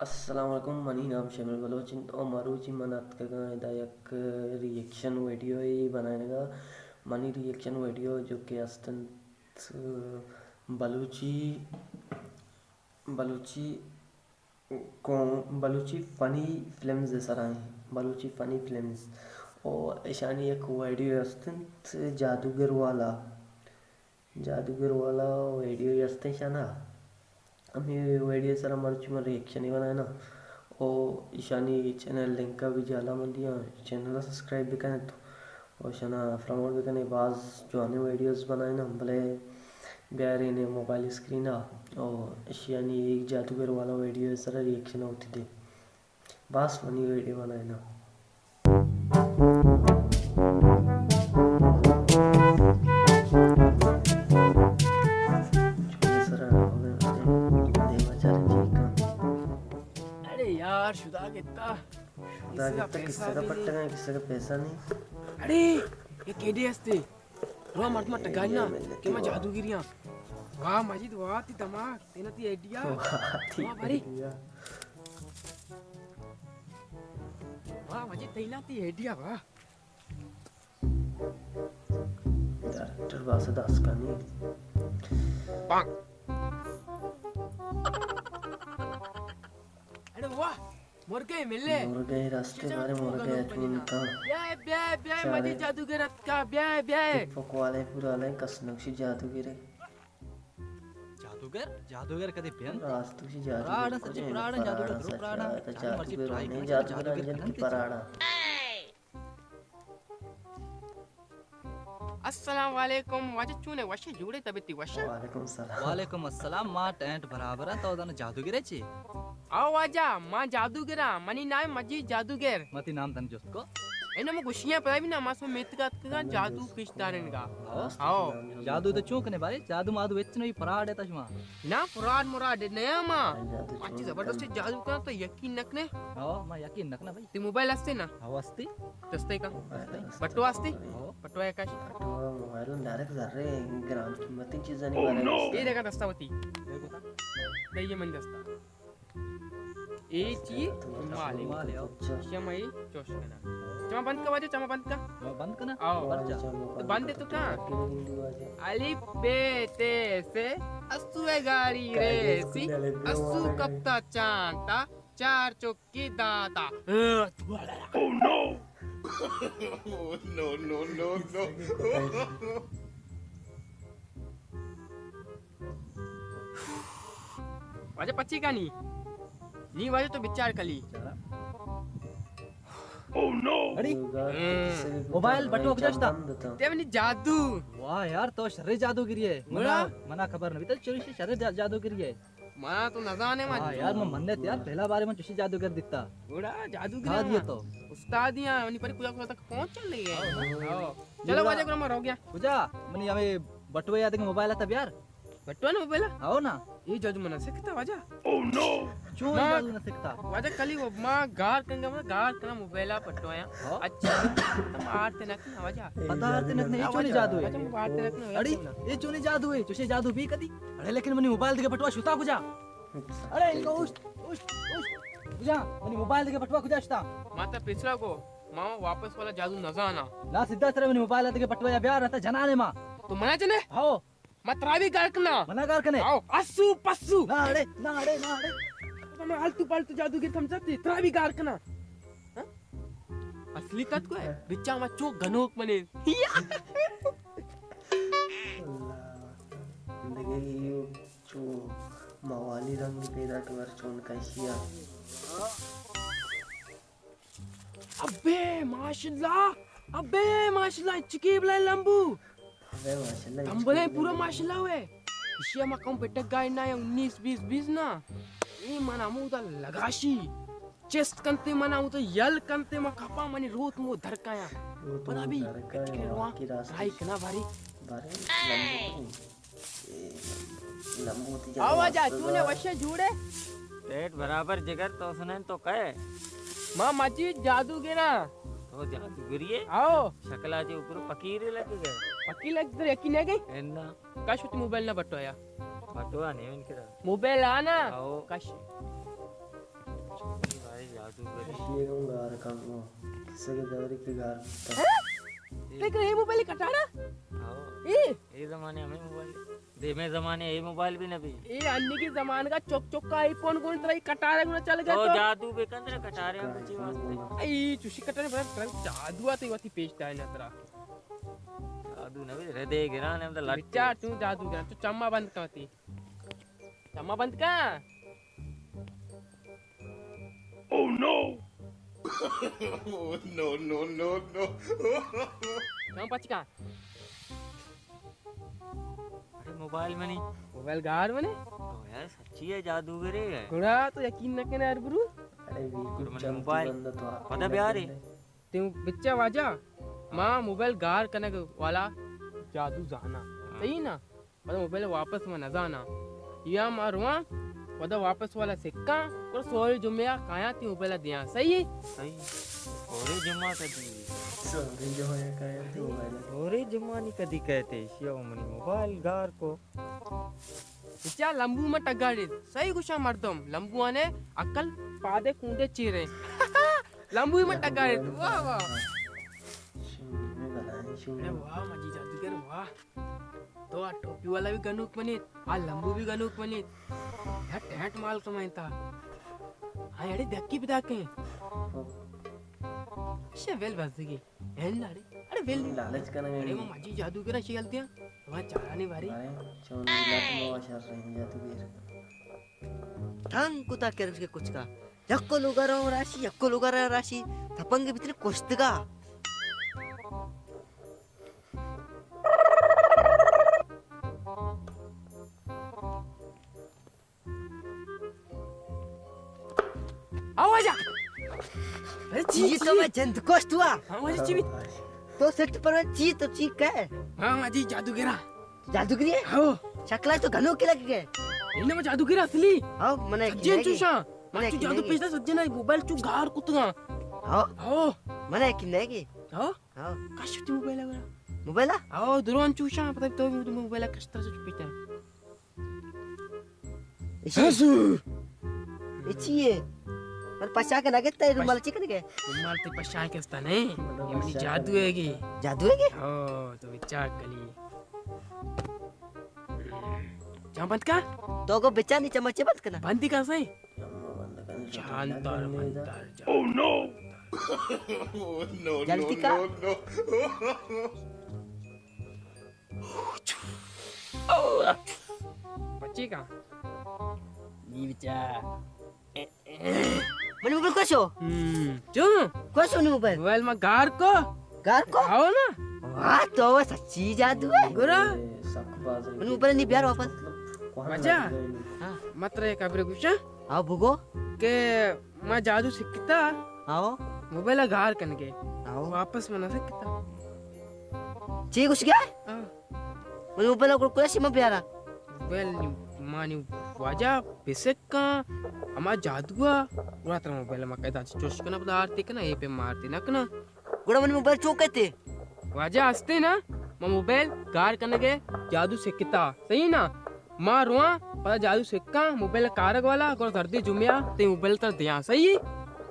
السلام علیکم، منی نام شمر بلوچ انت و مروچی من اتکگاں ادا یک ری ایکشن ویڈیو ای بنائینگا۔ منی ری ایکشن ویڈیو جو کہ است انت بلوچی، بلوچی کون، بلوچی فنی فلمز سرا ہیں، بلوچی فنی فلمز۔ او اشانی یک ویڈیو است انت جادوگر والا، جادوگر والا ویڈیو است اشانا۔ ہمیں ویڈیو سرا مرچی من ری ایکشن ہی بنائینا۔ او اشانی چینل لنک بھی جالا من دیاں، چینل سبسکرائب بکنت۔ و اشانا پروموٹ بکنے، باز جوانیں ویڈیوز بنائیناں، بلے بیارین موبائل اسکرین ءَ و اشیانی ایک جادوگر والا ویڈیو سرا ری ایکشن ہوتی دے۔ باز فنی ویڈیو بنائیناں۔ چونے سرا دیما چارے چیکاں۔ اڑے یار، شدا گتا۔ شدا گتا، کسے کا پٹگا، کسے کا پیسہ نہیں۔ اڑے، یک ایڈے ہستے۔ رو مردم ٹگانا کہ ما جادوگری ہاں۔ واہ مجید، واہ تی دماغ، تینا تی آئیڈیا۔ واہ تی واہ بھری۔ آئیڈیا۔ واہ مجید، تینا تی آئیڈیا، واہ۔ ڈائریکٹر باسط آسکانی۔ اڑے واہ، مرگے ملے۔ مرگے راستے بارے مرگے چون کن۔ بیا، بیا، بیا، مجید جادوگر اتکا، بیا، بیا۔ پکوالے پورا لے کس نقشی جادوگرے۔ جادوگر؟ جادوگر کدی بینت؟ راست تو جادوگر۔ پراڑا سچی پراڑا جادوگر، پراڑا۔ جادوگر، جادوگر، جادوگر، جادوگر۔ السلام علیکم واجہ، چونے، وشے، جوڑے، طبیعتی وشے؟ وعلیکم السلام۔ وعلیکم السلام، ما ٹینٹ برابر ہیں، تو دن جادوگرے چی؟ آو واجہ، ما جادوگراں، منی نام مجید جادوگر۔ متی نام تن جست کو؟ اینا مو گوشیاں پدا بھی نا، ما سو میتگا اتکگاں جادو پیش دارنگا۔ ہاں۔ جادو تو چون کنے بھائی؟ جادو مادو ہچ نہیں، فراڈ ہے تشما۔ نا، فراڈ مراد نیا ما۔ اچھی زبردست جادو کنا تو یقین نکنے۔ ہاں، ما یقین نکنا بھائی۔ تی موبائل ہستے نا؟ ہاں، ہستی۔ دستے کا؟ بٹوا ہستی؟ ہاں۔ بٹوا کش۔ بٹوا موبائل ڈائریکٹ ذرے گران قیمتی چیزاں نہیں بارے۔ یہ دیکھا دستا ہوتی۔ دئیے من دستا۔ اے چی؟ مالک۔ شمعی چوش کنا۔ چما بند کا واجہ، چما بند کا۔ بند کنا؟ آؤ۔ تو بند تو کا؟ الف بے تے سے اسو گاری ریسی، اسو کپتا چانتا، چار چوکی داتا۔ Oh no! No, no, no, no. واجہ پچی کا نی؟ نی واجہ تو بچار کلی۔ اڑی؟ موبائل بٹوا کجا شتا؟ تے منی جادو۔ واہ یار، تو شرے جادوگری ہے۔ منا، منا خبر نہ بیتا، چوری شرے جا-، جادوگری ہے۔ منا تو نزانے ما۔ ہاں یار، من منت یار، پہلا بارے من چوشی جادوگر دیتا۔ گڑا جادوگر دیتا۔ استادیاں، منی پر کجا کجا تک پہنچ چلے گئے۔ ہاں۔ چلو واجہ، گڑا ما رو گیا۔ کجا؟ منی ہمیں بٹوے یاد کے موبائل آتا بیار۔ بٹوا نا موبائل؟ آؤ نا۔ یہ جادو منا سکتا واجہ۔ چون جادو نہ سکتا؟ واجہ کلی وہ ما گار کنگا، ما گار کنا موبائل آ پٹوایا۔ ہاں۔ اچھا۔ تم آرتے نہ کنا واجہ۔ پتا آرتے نہ کنا، یہ چونی جادو ہے؟ واجہ ما آرتے نہ کنا۔ اڑی، یہ چونی جادو ہے؟ چوشے جادو بھی کدی؟ اڑے لیکن منی موبائل دگہ پٹوا شتا کجا؟ اڑے انکو اوشت، اوشت، اوشت۔ کجا؟ منی موبائل دگہ پٹوا کجا شتا؟ ماتا پیسرا کو، ماما واپس والا جادو نزانا۔ نا سیدھا سر منی موبائل دگہ پٹوا یا بیار، رہتا جنانے ما۔ تو منا جنے؟ ہاؤ۔ ما ترا بھی گار کنا۔ منا گار کنے؟ آؤ، اسو پسو۔ نہ اڑے، نہ اڑے، نہ اڑے۔ تم آلتو پالتو جادوگر سمجھتے، ترا بھی گار کنا۔ ہاں؟ اصلی تت کو ہے؟ بچا ما چو گنوک منے۔ اللہ۔ دگہ یہ چو موالی رنگ پیدا کہ ور چون کشیا۔ ابے ماشاءاللہ، ابے ماشاءاللہ، چکی بلائے لمبو۔ ابے ماشاءاللہ، تمبلے پورا ماشاءاللہ ہوئے۔ اشیا ما کم پٹک گائے نا، یا انیس بیس بیس نا۔ اے من ہمودا لگاشی۔ چست کنتے من ہمودا یل کنتے، ما کپا منی روت مو درکایا۔ پدا بھی پٹکے رواں، رائی کنا باری۔ بارے لمبو۔ آ واجہ، چونے وشے جوڑے؟ پیٹ برابر جگر تو سنن تو کئے؟ ما مجید جادوگراں۔ تو جادوگری ہے؟ آؤ۔ شکلا چے اوپر پکیرے لگ گئے۔ پکی لگ تو یقین ہے گئی؟ اینا۔ کش وتی موبائل نہ بٹوایا۔ بٹوا نہیں ان کرا۔ موبائل آنا۔ آؤ۔ کش۔ چٹی ءَ گوں گار کن گوں۔ کسے کہ داری کہ گار بوتا۔ ہاں؟ تئی کرا اے موبائل کٹارا؟ ہاں۔ اے؟ اے زمانے ہمے موبائل۔ دیمے زمانے اے موبائل بھی نہ بی۔ اے انیگیں زمانگ ءَ چک چک آئی فون گون ترا اے کٹارا گون چل گیا تو تو۔ جادو بکن ترا کٹارے ہم بچی واسطے۔ اے چوشی کٹارے بڑا ترا جادو آتے وتی پیش دائے نہ ترا۔ جادو نہ بی، ردے گران ہم تو لٹ۔ بچار تو جادو گران، تو چما بند کن تی۔ چما بند کن۔ Oh no! Oh no, no, no, no! چم پچ کن۔ ارے موبائل منی۔ موبائل گار منی؟ تو یار سچی ہے، جادوگرے ہے۔ گڑا تو یقین نہ کنے ہر برو۔ ارے بالکل منی چم موبائل۔ بند تو آپ پتہ بیارے۔ تے بچا واجہ، ما موبائل گار کنگ والا جادو زانا۔ ہاں۔ صحیح نا؟ پدا موبائل واپس ما نزانا۔ یا ما رواں، پدا واپس والا سکاں، اور سورے جمعہ کایاں تی موبائل دیاں۔ صحیح؟ صحیح۔ سورے جمعہ کدی؟ سورے جمعہ کایاں تی موبائل۔ سورے جمعہ نی کدی کہتے، شیا منی موبائل گار کو۔ بچا لمبو ما ٹگاڑے، صحیح گوشا مردم، لمبو آنے عقل پادے کونڈے چیرے۔ لمبو ما ٹگاڑے، واہ واہ۔ شنگے بلائیں شنگے۔ ارے واہ، مجی جادوگر، واہ۔ تو آ ٹوپی والا بھی گنوک بنیت، آ لمبو بھی گنوک بنیت۔ یا ٹینٹ مال کمائیں تا۔ ہاں، اڑے دکی بدا کہیں۔ شے ویل بزگی۔ ہن اڑے، اڑے ویل۔ لالچ کنگے۔ اڑے ما مجی جادوگر شیل دیاں۔ تمہارا چارانی باری۔ بارے، چون لات مو شر رہی جادوگر۔ تھنگ کتا کرمش کے کچھ کا۔ یکو لوگا رو راشی، یکو لوگا رو راشی، تپنگ بتنے کشتگا۔ آواز آ۔ ارے چی، یہ تو چی؟ میں جند کوشت ہوا۔ آواز چی بیت؟ تو سٹ پر چی، تو چی کہے؟ ہاں، جی جادوگرا۔ جادوگری ہے؟ ہاں۔ شکلا تو گنو کے لگ گئے۔ انما جادوگر اصلی۔ ہاں، من ہے سجن چوشاں۔ من ہے تو جادو پیش دا سجن ہے، موبائل چو گار کتگا۔ ہاں۔ ہاں۔ من ہے کہ نہیں کہ؟ ہاں۔ ہاں۔ کش تی موبائل ہے۔ موبائل ہے؟ ہاں، درون چوشاں، پتہ تو موبائل کشتر سے چپیتا۔ ایشی۔ ہسو۔ ایشی ہے۔ پر پشا کے نگتا ہے، رومال چکن کے؟ رومال تے پشا کے استا نہیں۔ یہ منی جادو ہے گی۔ جادو ہے گی؟ ہاں، تو بچا کلی۔ جان بند کا؟ تو کو بچا نہیں، چمچے بند کرنا۔ بندی کا سہی؟ جان دار بند دار جان۔ Oh no! جلدی کا؟ بچی کا؟ نی بچا۔ منی موبائل کشو؟ ہم، چون؟ کشو نی موبائل؟ موبائل ما گار کو۔ گار کو؟ آؤ نا۔ واہ، تو وہ سچی جادو ہے۔ گرا۔ منی موبائل نی بیار واپس۔ بچا۔ ہاں۔ متر ایک ابرے گوشا۔ آؤ بگو۔ کہ ما جادو سکتا۔ آؤ۔ موبائل گار کنگے۔ آؤ۔ واپس منا سکتا۔ چی گوش گیا؟ ہاں۔ من موبائل کو کلاسی ما بیارا۔ موبائل نی، مانی واجہ پسکا، اما جادو آ، گڑا ترا موبائل ما کہتا چوش کنا، پدا آرتی کنا، اے پہ ما آرتی نہ کنا۔ گڑا من موبائل چو کہتے؟ واجہ ہستے نا، ما موبائل گار کنگے جادو سکتا، صحیح نا؟ ما رواں، پدا جادو سکاں، موبائل کارگ والا، گڑا زردی جمعہ، تے موبائل تر دیاں، صحیح؟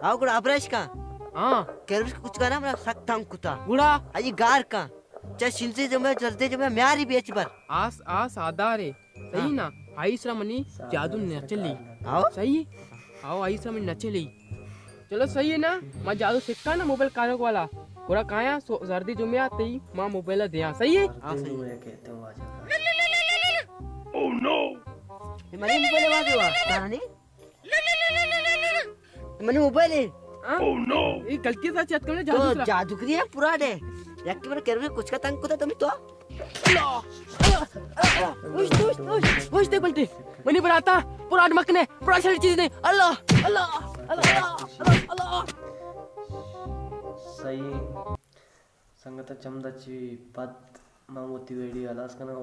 آؤ گڑا ابرش کا۔ ہاں۔ کربش کچھ کا نا، منا سک تنگ کتا۔ گڑا؟ اجی گار کا۔ چا شنزی جمعہ، زردی جمعہ، میاری بیچ بر۔ آس، آس آدارے۔ صحیح ہاں۔ نا؟ آئی سرا منی جادو نہ چلی۔ ہاں۔ صحیح؟ آؤ، آئی سرا منی نہ چلی۔ چلو صحیح ہے نا؟ ما جادو سکا نا موبائل کارگ والا۔ گڑا کایاں سو، زردی جمعہ تئی ما موبائل دیاں۔ صحیح ہے؟ ہاں، صحیح۔ Oh no! یہ منی موبائل ہے، واجہ وا۔ کہانی؟ منی موبائل ہے۔ ہاں؟ Oh no! یہ غلطی سے چیک کرنے تو جادو سرا۔ جادوگری ہے پورا دے۔ یک من کرنے کچھ کا تنگ کتا تم تو۔ اللہ! اللہ! اللہ! اوشت، اوشت، اوشت، اوشت، دیکھ بلٹی۔ منی براتا، پراڈ مکنے، پراڈ شر چیز نہیں۔ اللہ! اللہ! اللہ! اللہ! اللہ! اللہ! صحیح۔ سنگت چمدا چی پد ما وتی ویڈیو ہلاس کناں۔